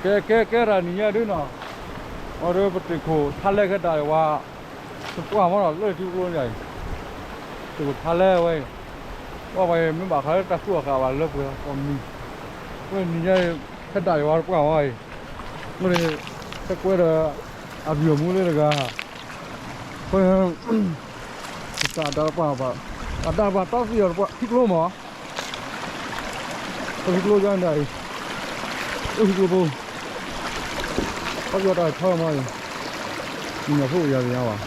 ကဲ ကဲ ကဲ တၢ်နံၤညါဒုနီၤ, အီၤဒီးပတ့ၢ်ခိၣ်ထါလဲခဲဒၣ်အံၤဝဲ, တပှၢ်မးနီၤ လၢထံကျိန့ၣ်အံၤ, တ့ၢ်ခိၣ်ထါလဲဝဲအံၤ, ပှၢ်ပှၢ်အံၤ မ့ၢ်ဘၣ်ဃးလၢတၢ်သူၣ်အီၣ်ဃာ်ဘၣ်လၢပှဲၤအီၤမံၤ, ဝဲနံၤညါအံၤ ခဲဒၣ်အံၤဝဲတပှၢ်မးအံၤ, မ့ၢ်န့ၣ် တကွဲဒီး အပျံၤအမူလၢတဂၤ, အဃိန့ၣ် တၢ်အတၢ်တပှၢ်ဘၣ်, အတၢ်တပှၢ်တီသံအီၤတပှၢ် ထံကျိမး ပထံကျိကၢန့ၣ်ဒၣ်အံၤ, အိၣ်ထံကျိဖိ, ပှၤကီတၢ်ထီမးအံၤ, မ့ၢ်ညၣ်ဖိအိၣ်ယၤတယၤဘၣ်,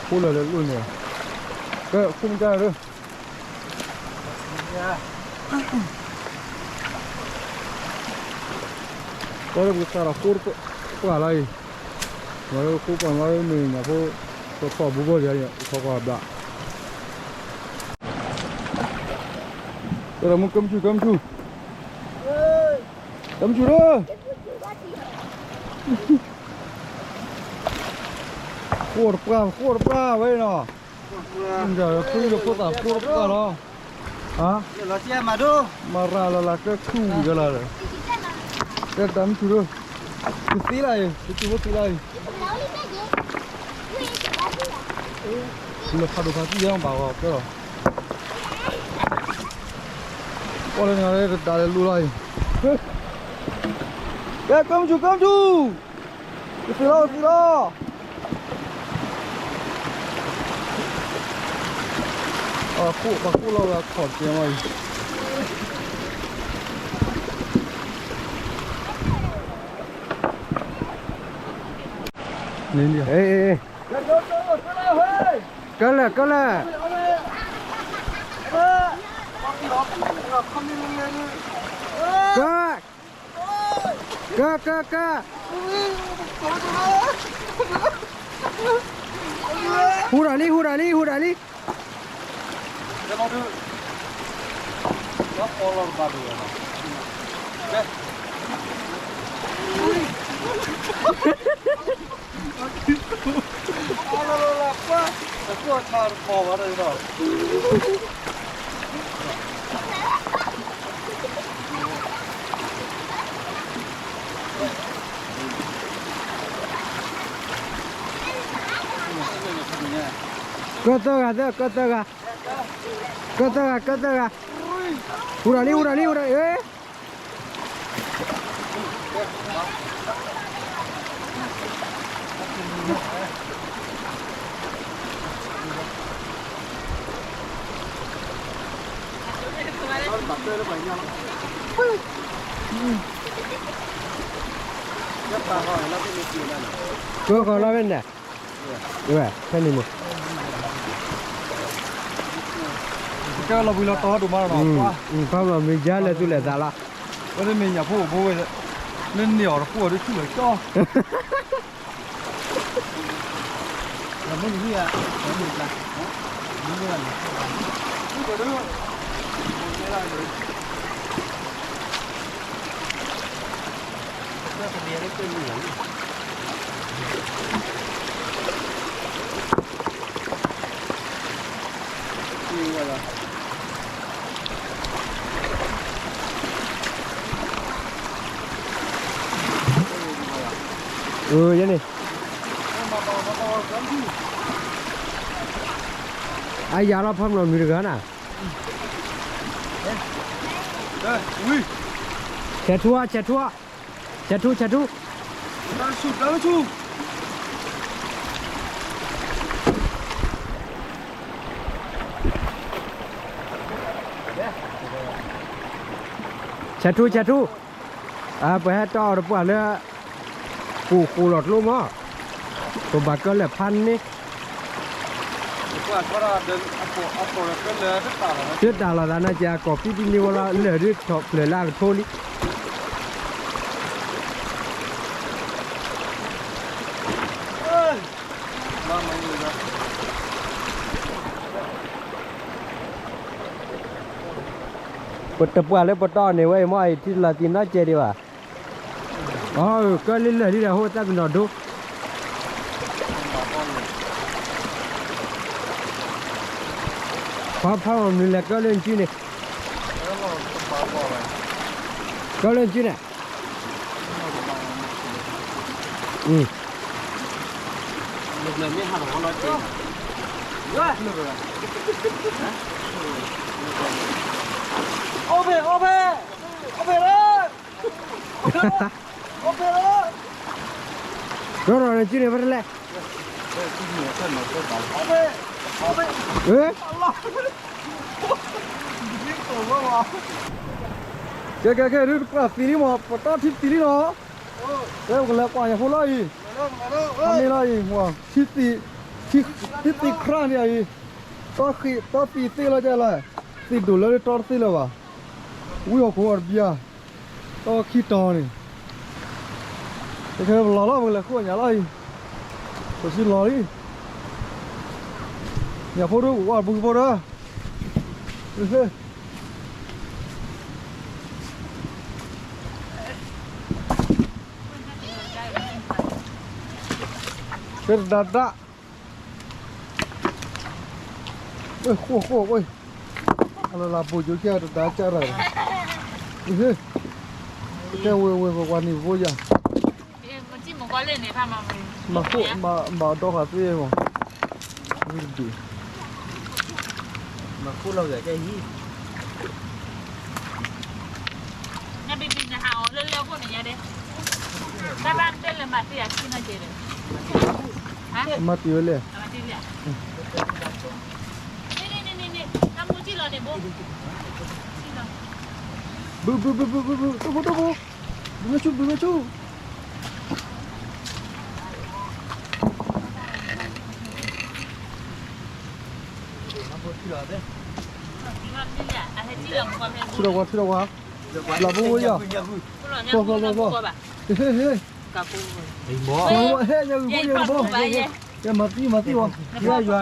ဖိလၢာ်လၢာ်လၢန့ၣ်, ကဲခိမကၢ်လၢ ပှၤလၢပကစးထီၣ်ဃိတပှၢ်လီၤအံၤ, မ့ၢ်လၢဃိပှၢ်လီၤမ့ၢ်ညၣ်ဖိ, ကခီၣ်ဘူးဘီဒံး, ကခီၣ်ကွၢ်ဘျး, ကဲဒီးမူကဲမုၢ်ဆူၣ် ကဲမုၢ်ဆူၣ်, ကဲမုၢ်ဆူၣ်လၢ ဃိတပှၢ် ဃိတပှၢ်ဝဲနီၤ, ဖိသၣ်ဃိတပှၢ်လီၤ, မၤရၤလီၤလၢကဲဆူၣ်ဝံၤကလီၤ, ကဲတၢ်မုၢ်ဆူၣ်လၢ, ကသ့လီၤအံၤ ကစူၢ်ဖိသ့လီၤအံၤ, လၢဖးဒိၣ်ဖးသံၣ်ယါဘၣ်ဂီၤကဲလီၤ, ကွၢ်လၢန့ၣ်တဒၣ်လဲာ်လိၤလီၤအံၤ, ကဲကဲမုၢ်ဆူၣ် ကဲမုၢ်ဆူၣ်, ကသ့လီၤ ကသ့လီၤ, ပှၤဃိလီၤဝဲအခီၣ်ကဲမးအံၤ, ကဲလၢာ် ကဲလၢာ်, ကဲ ကဲ ကဲ ကဲ, ဟူးတၢ်လံ ဟူးတၢ်လံ ဟူးတၢ်လံ, ကၢသၢဂၤသၢ ကၢသၢဂၤ, ကၢသၢဂၤ ကၢသၢဂၤ, ဟူးတၢ်လံ ဟူးတၢ်လံ ဟူးတၢ်လံ, ကၢဃီၤလီၤဖဲန့ၣ်, ဝဲ ဖဲန့ၣ်န့ၣ်, ကဲလီၤဘှံးလီၤတီၤဒိၣ်မးလီၤနီၤ, ဖးလီၤမ့ၢ်ယါလဲၤသူၣ်လဲၤသးလီၤ, ဝဲမ့ၢ်ညၣ်ဖိအိၣ်ဘိဝဲ, လၢန့ၢ်အီၤတဃိအီၤဒုးဆူၣ်လီၤကၠီ ယဲန့ၣ်, အယၤလီၤဖးမနီၣ်နုာ်တဂၤနၤ, ဆဲးထူအီၤ ဆဲးထူအီၤ, ဆဲးထူ ဆဲးထူ ဆဲးထူ ဆဲးထူ, ပဟဲတီၢ်အီၤတပှၢ်လၢ ပူၤဃိးလီၤကျိမး, ပဘၣ်ကၢလၢာ်ဖးန့ၣ်, တၢ်လီၤသးနာ်က့ အကီၢ်ဖံးတန့ၢ်ဝဲလီၤ လၢာ်ဒုးထီၣ်ဖျၢၣ်လၢအကထိလံ. ပတပှၢ်လၢပတီၢ်န့ၣ်ဝဲအံၤမ့ၢ်အံၤ ထံတလီၤတံၢ်နီတစဲးဒံးဘၣ်. အကၢလၢလၢာ်လံဒီး ဟိသၣ်ပ့ၤနီၣ်ဒိ, ဖးဖးမနုၤလဲၣ် ကၢလၢနစုန့ၣ်. ကီလၢကၠံန့ၣ်, အိၣ်ဖဲ အိၣ်ဖဲ အိၣ်ဖဲလၢ အိၣ်ဖဲလၢ ကီလၢကၠံန့ၣ် ဖဲတလဲၣ်, အိၣ်ဖဲ အိၣ်ဖဲ ကဲ ကဲ ကဲ ဒုးပှၢ်သံလံမး ပတီၢ်ထံသံလံနီၤ, ကဲ ပကလဲၤကွၢ်ညၣ်ဖိလီၤအံၤ, မ့ၢ်လီၤအံၤ ထံသံ, ထံသံခရၣ်န့ၣ်အံၤ, တီၢ်သံသ့လီၤကဲလီၤ, သံဒိၣ်လၢတီၢ်တသ့လၢၤဘၣ်, ဝံအီၣ်ခိၣ်အီၤတဘျီ, တီၢ်ခံတီၤန့ၣ် ကဲ ပလီၤလီၤ ပကလဲၤဃုအီၣ်ညၣ်လီၤအံၤ, ပစံလီၤလံ, ညၣ်ဖိဒုး ပဝါပူၤဖိဒီး ကဲတဒါဒါ, ဝဲဃိဃိဝဲ, အလီၤလၢပူၤကၠိခဲတဒါကၢ်ရၢ်, ကဲဝဲဝဲပကွၢ်န့ၣ်ဖိယၤ, မၤဃိ မၤဒီးဃာ်သ့မး, ဝံတဘ့ၣ် မၤဃိလီၤဂာ်ကဲဟံၣ် နဘံဘံနဟးအီၤလၢလၢခိၣ်န့ၣ်ညါဒဲး, တၢ်ဘၣ်တဲလၢမၤတ့ၢ်အခံနီၤကဲးဒီး, မၤတ့ၢ်ဝဲလဲၣ်, န့ၣ်န့ၣ်န့ၣ်န့ၣ် တၢ်မူကံၣ်လီၤန့ၣ်ဘိ, ဘုဘုဘုဘုဘုဘု တိၢ်ဖိတိၢ်ဖိ, ဘုမ့ၢ်ဆူၣ် ဘုမ့ၢ်ဆူၣ် ထံၣ်ဒီးဝါ ထံၣ်ဒီးဝါ, လီၤဘိဘိယၤ, ဖျီဖျီဖျီဖျီ, ဟ့ၣ်ဟ့ၣ်ဟ့ၣ်, ဟ့ၣ်ညါဂုၤဖိညါဂုၤဖိ, ကဲမၤသံမၤသံဝဲ, ယွၤ,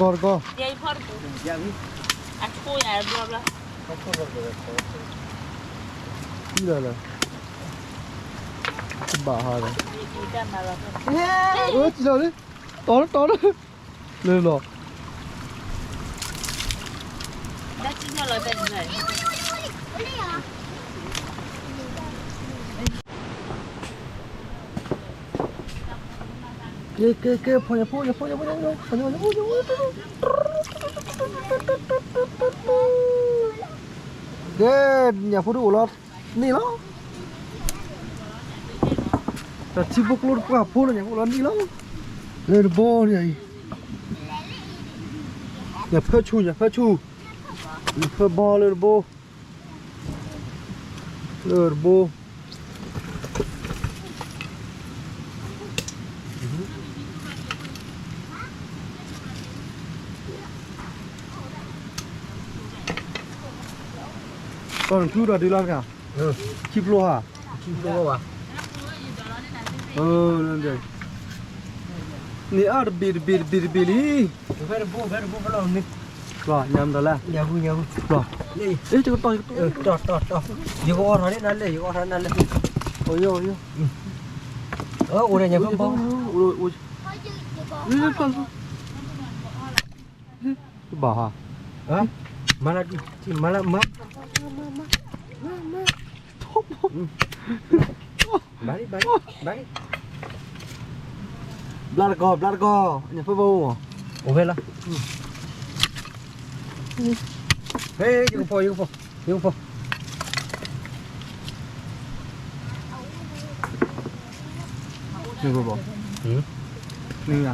တကီတကီ, ထံၣ်လီၤလၢ, တဘၣ်ဟးဒီး, အၢ ထံၣ်လီၤလံ, တီၤလၢတီၤလၢ, လၢလီၤ ကဲ ကဲ ကဲ ဖီညၣ်ဖိ ညၣ်ဖိ ညၣ်ဖိ ညၣ်ဖိ, ကဲ ညၣ်ဖိဒုးအိၣ်လီၤန့ၣ်လီၤ, တၢ်ထံဖိကျိတပှၢ်ဖိလၢညၣ်ဖိလီၤန့ၣ်လီၤ, လၢတဘိန့ၣ်အံၤ, ညၣ်ဖၢဆူၣ် ညၣ်ဖၢဆူၣ်, ညၣ်ဖၢဘီလၢတဘိ လၢတဘိ, တၢ်နထူဒီးဒုးလီၤတဂၤ, ခံဖျိဟါ, န့ၣ်အါတဘ့ၣ်တဘ့ၣ်တဘ့ၣ်တဘ့ၣ်လံ, ညၣ်မတၤလဲၣ်, ယကအိးထီၣ်န့ၢ်နၤလဲၣ်, ယကအိးထီၣ်န့ၢ်နၤလဲၣ်, အိၣ် တဘၣ်ဟါ, မၤလၢဒုး, မၤလၢမၤ, ဘျါတကီၢ် ဘျါတကီၢ်, ညၣ်ဖၢဘီအိၣ်မး, အိၣ်ဖဲလီၤ, ဟဲ ယကဖီ ယကဖီ, ယကဖီ န့ၣ်ဘီ, န့ၣ်,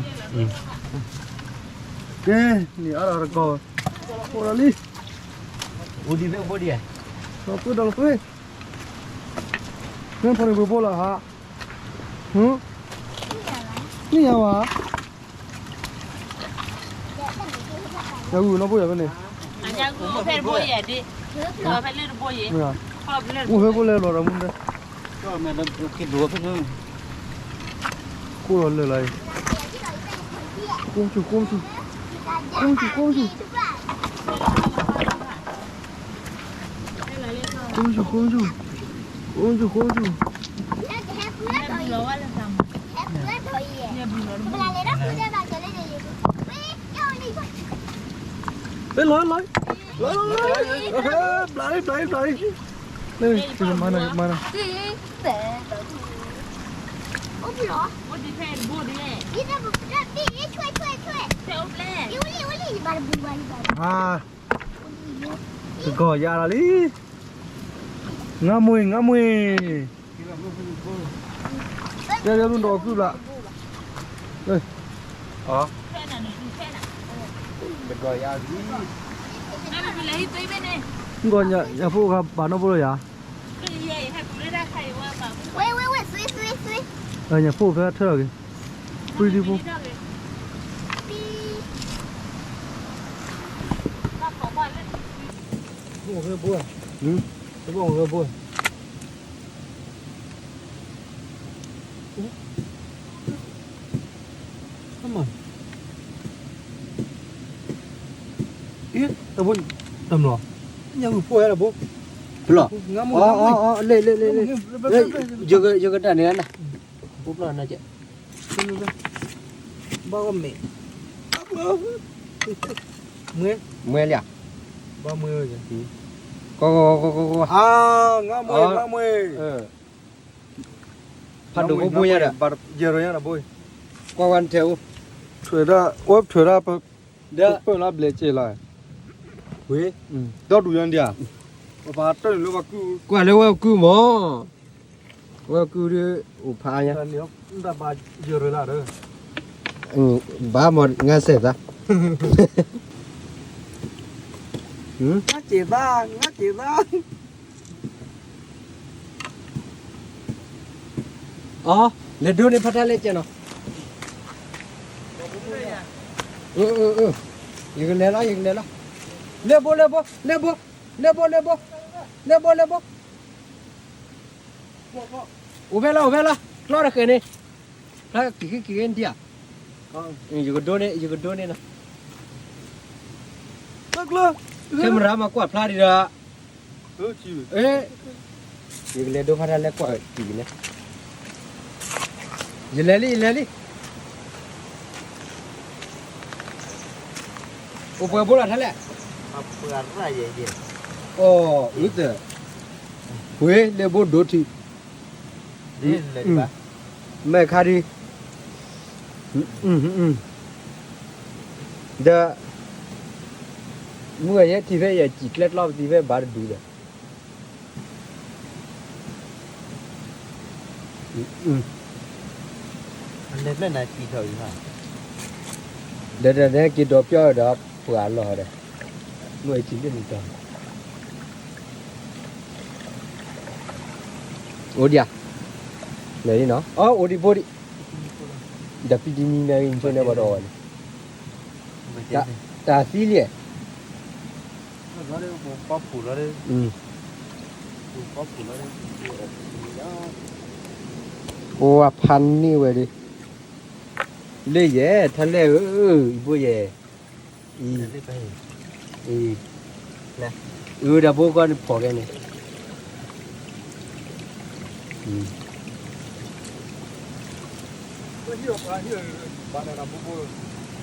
ကဲ, န့ၣ်အါတကီၢ်, အိၣ်ဒီးလံ, အိၣ်ဒီးဖဲအိၣ်ဒီး, ဒီးသွံၣ်ဒီးသွံၣ်, မ့ၢ်ဖီန့ၣ်ဘိဘိလီၤဟါ, န့ၣ်ယၤဝဲ, ညၣ်ဂုၤနီၢ်ဘိယၤဖဲန့ၣ်, အိၣ်ဖဲဘိလဲၤလီၤဒီးမူ, ဃိလီၤလၢာ်လီၤ, ဃိမဆူၣ် ဃိမဆူၣ်, ဃိမဆူၣ် ဃိမဆူၣ်, ဃိမဆူၣ် ဃိမဆူၣ်, ဃိမဆူၣ် ဃိမဆူၣ်, လၢလီၤလီၤ ဘျါလံ ဘျါလံ ဘျါလံ လၢ မၤနၤ မၤနၤ ဟါ တကီၢ်ယၤလီၤလံ ငါမွေ ငါမွေ တဲလၢနဒီးကုၢ်ဘျါ တကီၢ်ယၤလီၤ နကီၢ်ညါ ညၣ်ဖိၣ်ခါဘၣ်နီၢ်ဖိလီၤယၤ ညၣ်ဖိၣ်ဖဲထၢၣ်လီၤက့ၤ ပှံၤဒံဖိ ဘိၣ်ဘိၣ် အမၤ အ့ တဘိ တမျီၤ ညၣ်ဝံၤဖိဝဲတဘိ ဖျီ ငါမူ အ အ အ လ့ လ့ လ့ လ့ ယကတၢ်န့ၣ်နၤ ဖိဖျီနၤကဲ ဘၣ်ကမ့ၢ် မွဲ မွဲလံဧါ ဘၣ်မွဲဝဲ ကီကီကီကီ ငါမွဲ ငါမွဲ ဖးဒိၣ်ဖိဖိညါဒီး ယဲၢ်ရညါဒီးဘိ ကွၢ်ကွၢ်နထဲအိၣ် ထွဲဒၣ် အိၣ်ထွဲဒၣ် ဒီး ပၢၢ်လၢဘျဲးစဲးလီၤ ဝ့ ဒီဒူၣ်ယါဒံးဧါ ပပာ်တၢၢ်န့ၣ်လၢပှၤကုၢ် ကွၢ်လၢဝဲကုၢ်မး ဝဲကုၢ်ဒ်အိၣ်ဖးညါ ဘၣ်ယဲၢ်ရလၢဒီး ဘၣ်မ့ၢ်ငါစဲးသး ငါစဲးသး ငါစဲးသး အီ လဲၤဒိန့ၣ်ဖးတၢ်လဲၣ်ကဲနီၤ ယကလဲၤလီၤ ယကလဲၤလီၤ လဲၤဘိ လဲၤဘိ လဲၤဘိ လဲၤဘိ လဲၤဘိ လဲၤဘိ လဲၤဘိ အိၣ်ဖဲလီၤ အိၣ်ဖဲလီၤ ကျီတဃဲၤန့ၣ် ဖျါက့ၤက့ၤက့ၤက့ၤဒံးဧါ ယကဒိန့ၣ် ယကဒိန့ၣ်နီၤ camera မၤကွၢ်ဖျါဒံးဒီး ယကလဲၤဒိ ဖးတၢ်လဲၣ်ကွၢ်က့ၤန့ၣ် ယလဲၤလံ ယလဲၤလံ အိၣ်ပှဲၤဘိလီၤထဲလဲၣ် အီ အုသၢ ဝ့ လဲၤဘိဒိထံ မဲာ်ခါဒံး ဒီး မုၢ်ဂၤယဲထံၣ်ဖဲယဲစံၣ်ကျဲကျီပသံဖဲဘၣ်တဒူဒီး လဲၤဖျဲၣ်နၤက့ၤထီၣ်အံၤဟါ ဒီးဒီးက့ၤဒီးပျီဒီး ပှၤလီၤဒီး မုၢ်အံၤထံၣ်လၢနတၢ် အိၣ်ဒံးဧါ လဲၤလံနီၤ အီ အိၣ်ဒံးဖိဒံး ဒီးပံတနံၤန့ၣ်ဂ့ၤ ဆိန့ၢ်ဘၣ်ဒီးအီၤန့ၣ် တၢ်သံလံ အိၣ်အဖးန့ၢ်ဝဲဒၣ် လၢယဲ ထါလဲၣ်ဧၢ အံၤဘိယဲ အံၤ အံၤ အုဒီးဘိကီၢ်န့ၣ်ဖ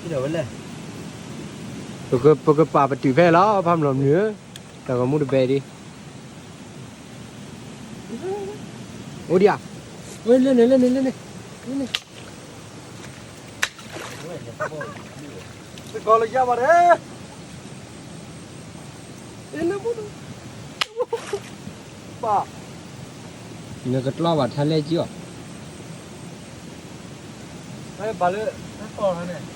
ီၣ်ကဲန့ၣ် ပကပာ်ပတုာ်ဖဲလီၤ ဖးမလီၤမနုၤဧၢ တၢ်ဂီၤမူတဘဲဒံး အိၣ်ဒံးဧါ ဝဲလၢန့ၣ် လၢန့ၣ် လၢန့ၣ် လၢန့ၣ် တကီၢ်လၢယါဘၣ်ဒဲး ဘၣ် နကကျီဘၣ်ထါလဲၣ်ကၠီအီၤ ဘၣ်လၢ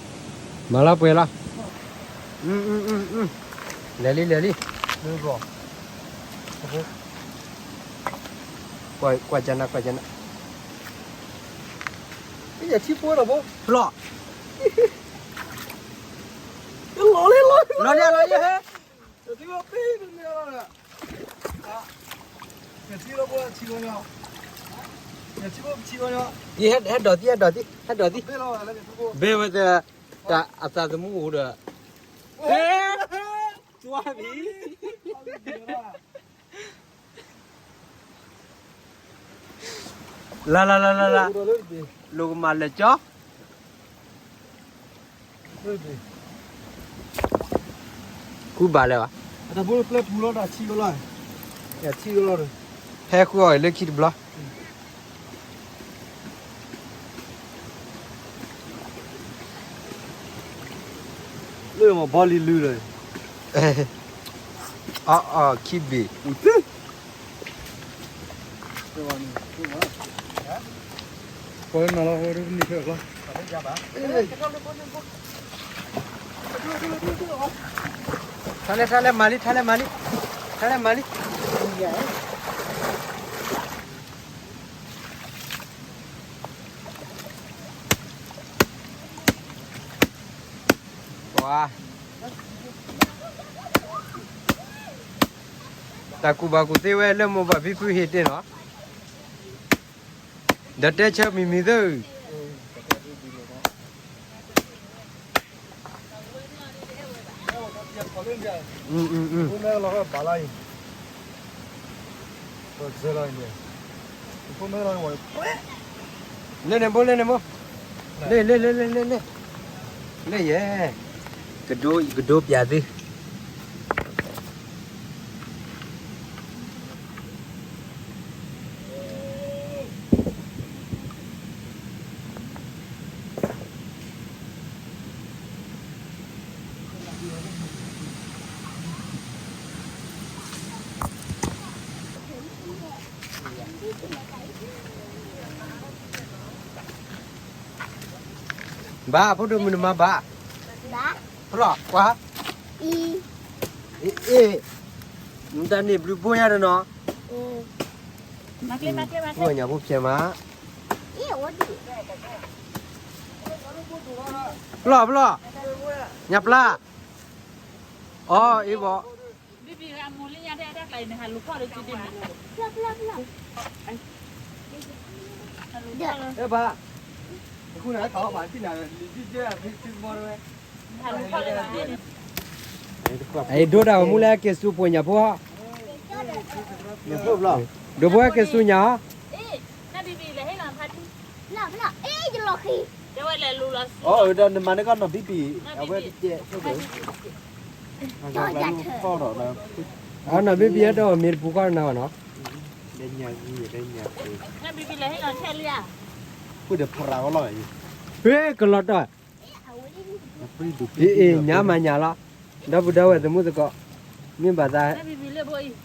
မၤလီၤပှဲၤလီၤ လဲၤလံ လဲၤလံ ကွၢ်ကနၣ် ကွၢ်ကနၣ် ယထံဖိလီၤဖိ ဖျီၣ် လီၤလံ လီၤလံ လီၤလံ ဟဲ ယထံဖိပ့ၢ်န့ၣ်လီၤ ယထံဖိပထံဖိညီ ယထံဖိပထံဖိညီ ယဟဲဒိးသံ ဟဲဒိးသံ ဟဲဒိးသံ ဘဲဝဲတ တၢ်အသးသမူအိၣ်ဒီး ဟဲ ကွၢ်ဘံ လၢ လၢ လၢ လၢ လၢ လိၣ်ကမၤလၢာ်ကၠီ ဃုဘၣ်လၢၤဘၣ် တၢ်ဖိပျဲပူၤလီၤ တၢ်ထံကလီၤ, တၢ်ထံကလီၤဒီး, ဟဲဃုအီၣ်လၢခံတဘျီ, လၢမ့ၢ်ဘီလံလုလီၤ, အအခံဘ့ၣ်, ပှၤလၢနၤလီၤ ဟိဒ်နံၣ်ဖဲအကျီ ထါလဲၣ်ထါလဲၣ်မၤလံ ထါလဲၣ်မၤလံ, ထါလဲၣ်မၤလံ, ပှၤ တၢ်ကူၣ်ဘၣ်ကူၣ်သ့ဝဲလၢမိၢ်ပၢ်ဖံဖုဟ့ၣ်တ့ၢ်နီၤ, ဒီးတဲဆၢမံၤမံၤသၢ, လၢန့ၣ်ဘိ လၢန့ၣ်ဘိ, လၢန့ၣ်ဘိ, လၢယဲ, ကဒိ ယကဒိပျးသု ဘၣ် ဖိဒိၣ်မုၣ်နမၤဘၣ်, ဖျီၣ်ကွၢ်, အ့ၣ်, နတၢ်န့ၣ်ဘျုးဘိညါတနီၤ, မ့ၢ်ညၣ်ဖိဖျဲးမး, ဖျီၣ်ဖျီၣ်, ညၣ်ပျၢ်, အီၣ်အ့ၣ်ဘီ အဒိဒၣ်ဝဲမူလၢက့ၤစူးပှ့ၤညၣ်ဖိ, ဒိးဘိက့ၤစူးညၣ်, အီၣ်ဒီးနမၤန့ၢ်ကီၢ်နီၢ်ဘံဘံ, အဝဲတကဲး, အနီၢ်ဘံဘံအဲၣ်ဒိးမ့ၢ်တပူၤဃီနၤနီၤ, ဖဲကလီၤတီၢ်, အ့ၣ်အ့ၣ် ညါမၤညၣ်လီၤ, ဒီပုၢ်ဒီဝဲၢ်သမူသကိး, မ့ၢ်ဘၣ်သး, ပှၤ, ပ့ၤပ့ၤလီ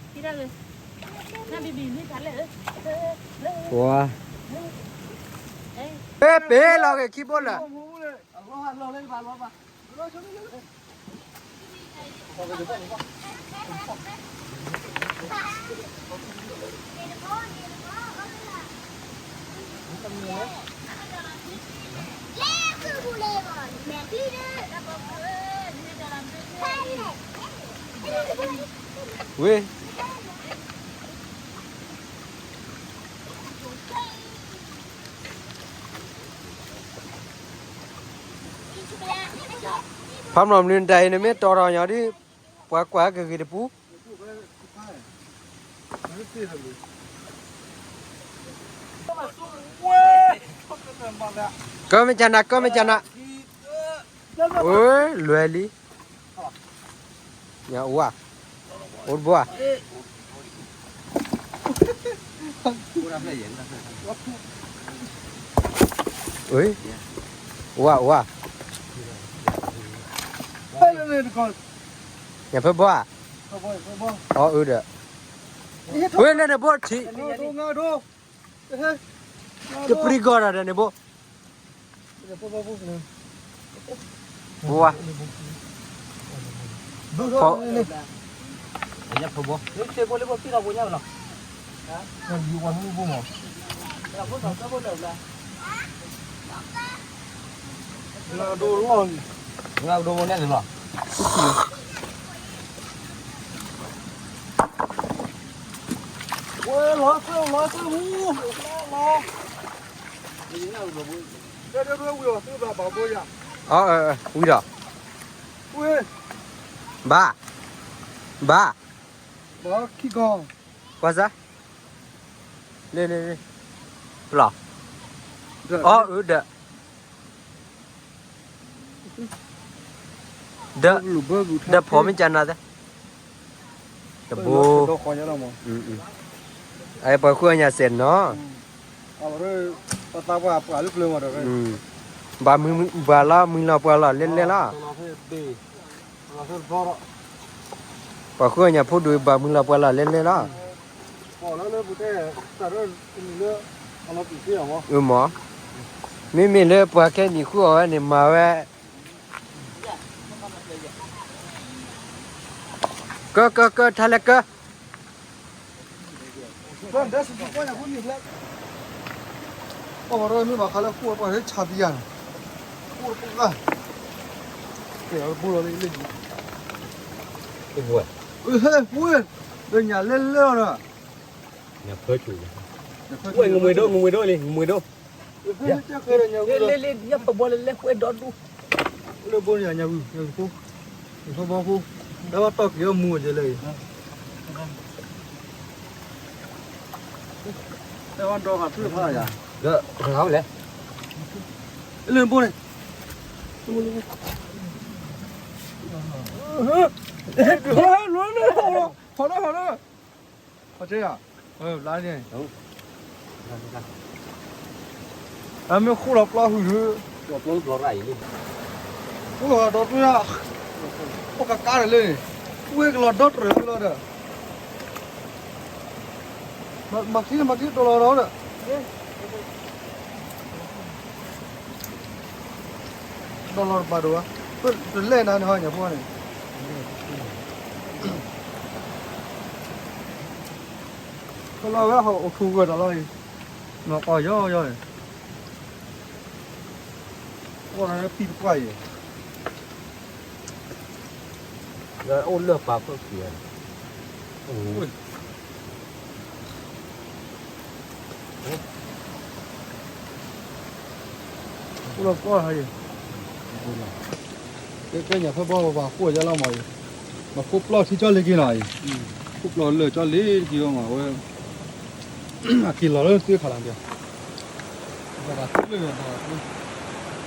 ၤက့ၤခံဘိလၢာ် ဝ့ၢ် ဖးမီၤမနုၤတၢ်အံၤ နမ့ၢ်တီၢ်ထီၣ်ညီဒ် ပှၤကွၢ်ကဂ့ၤတပူၤ, ကမ့ၢ်ကနၤ ကမ့ၢ်ကနၤ, အိ လွဲလံ, ညၣ်အိၣ်ဧါ, အိၣ်တဘိဧါ, အိၣ်ဧါ အိၣ်ဧါ, ညၣ်ဖဲဘိဧါ, အိၣ်အၢဒီး, ဝဲလၢန့ၣ်ဘိထံး, တပျံၤကီၢ်ဒီးန့ၣ်ဘိ ပဝါ, ဝဲလီၤ, လီၤ, လီၤ, ဝံၤဒီး, ဘၣ်, ဘၣ်, ဘၣ်ခံကီၢ်, ကွၢ်စၢ်, လၢ, လၢ, လီၤ, အီၣ်အၢဒီး ဒီး, ဒီးဖိမ့ၢ်ကနၤသ့, ဘိ, အပှၤဃုအီၣ်ညၣ်စဲးနီၤ, ဘၣ်မုၢ်ဘၣ်လီၤမုၢ်လီၤပှၢ်လီၤလဲလဲလီၤ. ပှၤဃုအီၣ်ညၣ်ဖိဒိၣ်ဘၣ်မုၢ်လီၤပှၢ်လီၤလဲလဲလီၤ. မ့မ့ၢ်လၢပှၤခဲနံၣ်ဃုအီၣ်ဝဲန့ၣ် မၤဝဲ, ကၢ ကၢ ကၢ ထါလဲကၢ, ပှၤမ့ၢ်ဘၣ်ဃးလၢဃိပှၤဟဲဆါပယၤန့ၣ်, ဃိပှၤ, ကဲ ဘူလီၤလၢလၢ, ဟဲ ဝဲ, လၢညၣ်လဲလဲလီၤဒီး, ငမွေဒိၣ် ငမွေဒိၣ်လံ ငမွေဒိၣ်, လၢညၣ်ဖးဘီလၢလဲဃိဒီဒူၣ်, လၢဘိန့ၣ်ညၣ်ဝံၤ ညၣ်ဝံၤဖိ, ယဖီဘီဖိ, တၢ်ဘၣ်တီၢ်က့ၤအီၣ်မူအီၤကဲလဲၣ်အံၤ, တၢ်ဘၣ်ဒီဃာ်ထွံၣ်ဖးယၤ, ဒီးလဲၣ်, လၢဘိန့ၣ်, ဟီၣ်နီၤ ဟီၣ်နီၤ, ဟီၣ်ကဲယၤ, ဘျါန့ၣ်, အမ့ၢ်ဃိလီၤပျီဟုၣ်ဒုး, ဃိလီၤဒီတွဲ, အိၣ်ကကါဒီးလၢန့ၣ်, ဝဲကလီၤဒီတြၢၤလီၤဒီး, မၤချံမၤချံတီလီၤဒီး, တီလီၤတဘၣ်ဒိၣ်ဘၣ်, တလဲၣ်နၤန့ၣ်ဟီညၣ်ဖိန့ၣ်, ကလီၤဝဲဟီၣ်အိၣ်ထူၣ်ဂၢၢ်တၢ်လီၤအံၤ, နီၢ်ကီၢ်ယီယီန့ၣ်, အိၣ်လၢပံတပှၢ်အံၤ, အိၣ်လၢပာ်ဖှိၣ်ခံး, အိၣ်လၢပှၢ်ဟါအံၤ, ကဲညၣ်ဖဲဘီဘၣ်ဃိယလီၤမးအံၤ, မၤခိပျီထံကၠီလ့က့ၤနီၤအံၤ, ခိပျီလၢာ်ကၠီလ့က့ၤမးဝဲ, အက့ၤလီၤလၢသုခါလီၤ, ဘၣ်ဘၣ်သုလၢာ်ဘၣ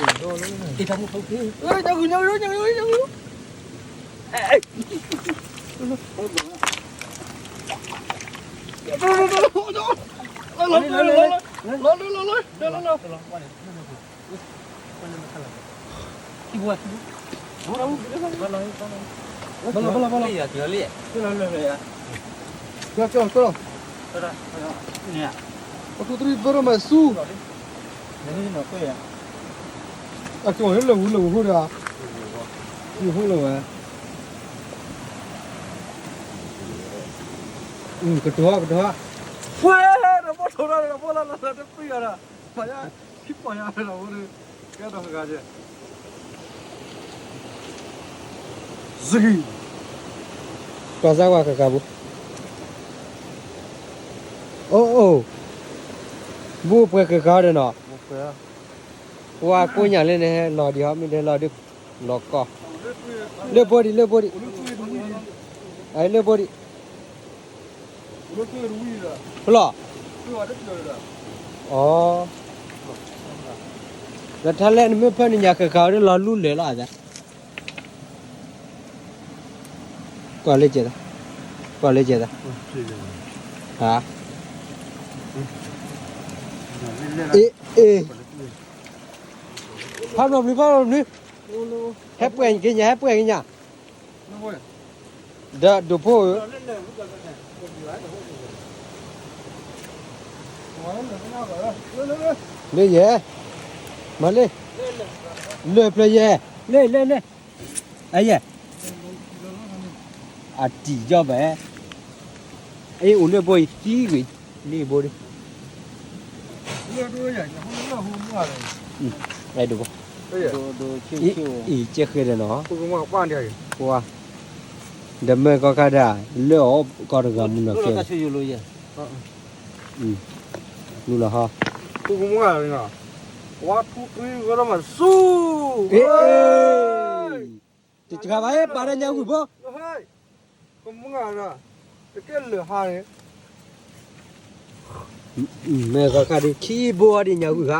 ်ဘၣ်သု, ဆွဲလီၤ အက့ၤလၢဝူလၢဝူဟိဒီး, ယဟိလၢဝဲ, ကတိၤဟီ ကတိၤဟီ, ဖဲဒီးဘီထိးဒီးဘီလၢလၢတပှံၢ်အီၤဒီး, မၤယါ, ခံပီၢ်ယါဒီးဝဲ, ကဲဒီးဂၤကဲ စဂံ, ပှၤစၢ်ဝါကကါပူၤ, အိၣ်အိၣ်, ဘူၣ်ပှဲၤကကါဒီးနီၤ, ပှၤကိးညၣ်လၢန့ၣ် လီၤဒံးဟီ မ့ၢ်တဲလီၤဒံး, လီၤကီၢ်, လၢဘိဒံး လၢဘိဒံး, လၢဘိဒံး, ဖျီၣ်, အီ, ဒီးထါလဲၣ်နမ့ၢ်ဖၢနညၣ်ဃၣ်ဃၣ်ဒီးလီၤလူလၢာ်လီၤအသး ကွၢ်လၢကဲသး, ကွၢ်လၢကဲသး, ဟါ, အ့ အ့, ဖးဘျီဘျုး ဖးဘျီဘျုး, ဟဲပှဲၤက့ၤညါ ဟဲပှဲၤက့ၤညါ, ဒီးဒိးဖိဧၢ, လၢယဲ, မၤလၢ, လၢဖျၢၣ်ယဲ, လၢ လၢ လၢ, အယဲ, အတံၢ်ကီဘၣ်, အအိၣ်လၢဘိအံၤသံကွံာ်, လၢဘိဒံး, အဲဒိးဘိ, အံၤကဲဃဲဒီးနီၤ, ပှၤ, ဒီးမ့ၢ်ကီခါဒၣ်, လၢအီၣ်ကီတဂၤမုၢ်နီၤကဲ, လူလီၤဟီ, ဝါထူတြံဝဲဒၣ်မးဆူ, တတဂၤဘၣ် ပာ်ဒီးညၣ်ဂုၢ်ဖိ, ကမၣ်ဒီး, တကဲလၢာ်ဟါန့ၣ်, မ့ၢ်ကီခါဒ်ခံဘိအီၤဒ်ညၣ်ဂုၢ်ခါ,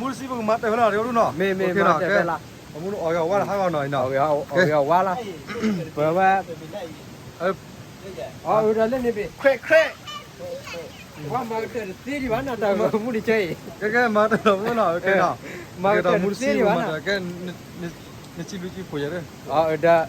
မူတစံးပကမၤတၢ်ဖဲလီၤ တကလူနီၤ, မ့ၢ်မ့ၢ်မၤတၢ်ဖဲလီၤ, အမူနအီၣ်ဂ့ၤအီၣ်ဝါလၢဟးဂီၤနီၤအံၤနီၤ, အီၣ်ဂ့ၤအီၣ်ဝါလီၤ, ပဝဲ အီၣ်ဒ်လၢန့ၣ်ဘ့ၣ်, ဝဲမၤကတၢၢ်တသ့ဒံးဘၣ်နီၤ တၢ်ဂီၤမူတကဲအံၤ, ကဲကဲမၤတၢ်လီၤမူနီၤ, မၤကတၢၢ်တသ့ဒံးဘၣ်နီၤ, နစံးဘျုးစံးဖှိၣ်ယၤ, ဒီး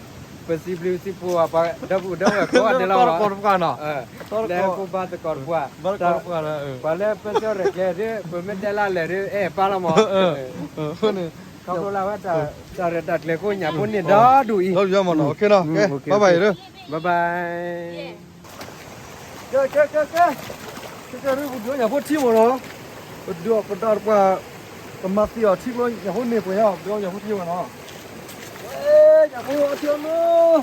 ပစံးဘျုးစံးဖှိၣ်ပှၤဒီပုၢ်ဒီဝဲၢ်ကိးဂၤဒဲးလီၤ, တကီတပှၢ်နီၤ, လၢပဘါသကိးတပှၢ်, ပှၤလၢပၢဆှၢရဲၣ်ကျဲၤဒီး ပမ့ၢ်တဲလၢလဲၣ်ဒီး အဲၣ်ပၢ်လီၤမး, ခီဖျိလၢဝဲ တၢ်ရဲၣ်တၢ်ကျဲၤကိးညၣ်ဖိန့ၣ်ဒီဒူၣ်အံၤ, ဒီဒူၣ်ယၤမးနီၤ, ဘၣ်ဘၣ်အံၤ, ဘၣ်ဘၣ် ကဲ ကဲ ကဲ ကဲ ကဲ ပဒုးညၣ်ဖိထံမ့ၢ်နီၤ, ပဒုးပဒါတပှၢ်, ပမၤသံအီၤထံကျိညၣ်ဖိန့ၢ်ပှဲၤညါ, ပဒုးညၣ်ဖိထံမ့ၢ်နီၤ, ညၣ်ဖိထံအီၤနီၤ,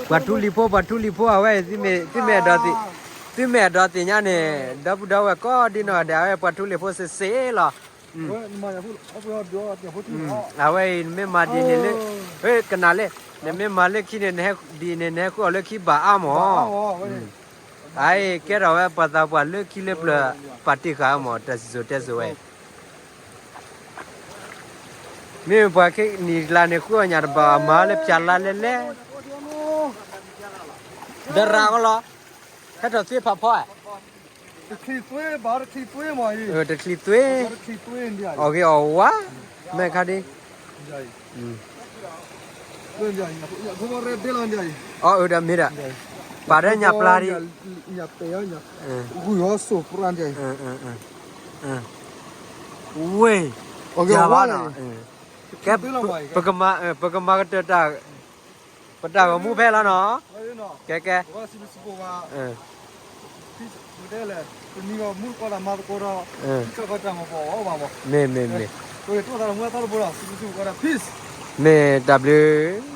ပှၤထူလံၤဖိ ပှၤထူလံၤဖိ အဝဲ သုမ့ၢ်အဲၣ်ဒိးသ့ၣ်ညါန့ၣ် ဒီပုၢ်ဒီဝဲၢ်ကိးဒ်နီၢ်ဂၤဒဲး အဝဲပှၤထူလံၤဖိစ့စ့လီၤ, အဝဲအံၤ နမ့ၢ်မၤဒ်န့ၣ်လၢ, ကနၣ်လၢ, နမ့ၢ်မၤလၢခံန့ၣ် ဒ်န့ၣ် နဟဲဃုအီၤလၢခံဘၣ်အါမး, အအံၤ ကဲထီၣ်ဝဲပှၤသးပှၢ်လၢခံလၢပျၢၤ ပာ်တ့ၢ်ဃာ်အါမး တၢ်စံၣ်စိၤတဲစိၤဝဲအံၤ မ့ၢ်ပှၤခဲနံၤကျါန့ၣ် ဃုအီၣ်ညၣ်တဘၣ် မၤလၢဖၠးလါလဲလဲ, ဒီးရၤကလီၤ, ဟဲထီၣ်သ့ဖးဖီဧါ, တချံသွ့, အီၣ်ဂ့ၤအီၣ်ဝါ, မဲာ်ခါဒ်, အီၣ်အၢဒီးမ့ၢ်ဒီး, ပာ်ဒီးညၣ်ပျါဒ်, ဝ့ၢ်, ကဲ, ပကမၤကတၢၢ်တၢ်, ပတၢ်ဂီၤမူဖဲလီၤနီၤ, ကဲကဲ, မ့ၢ်မ့ၢ်မ့ၢ်, မ့ၢ်တၢ်ဘျုး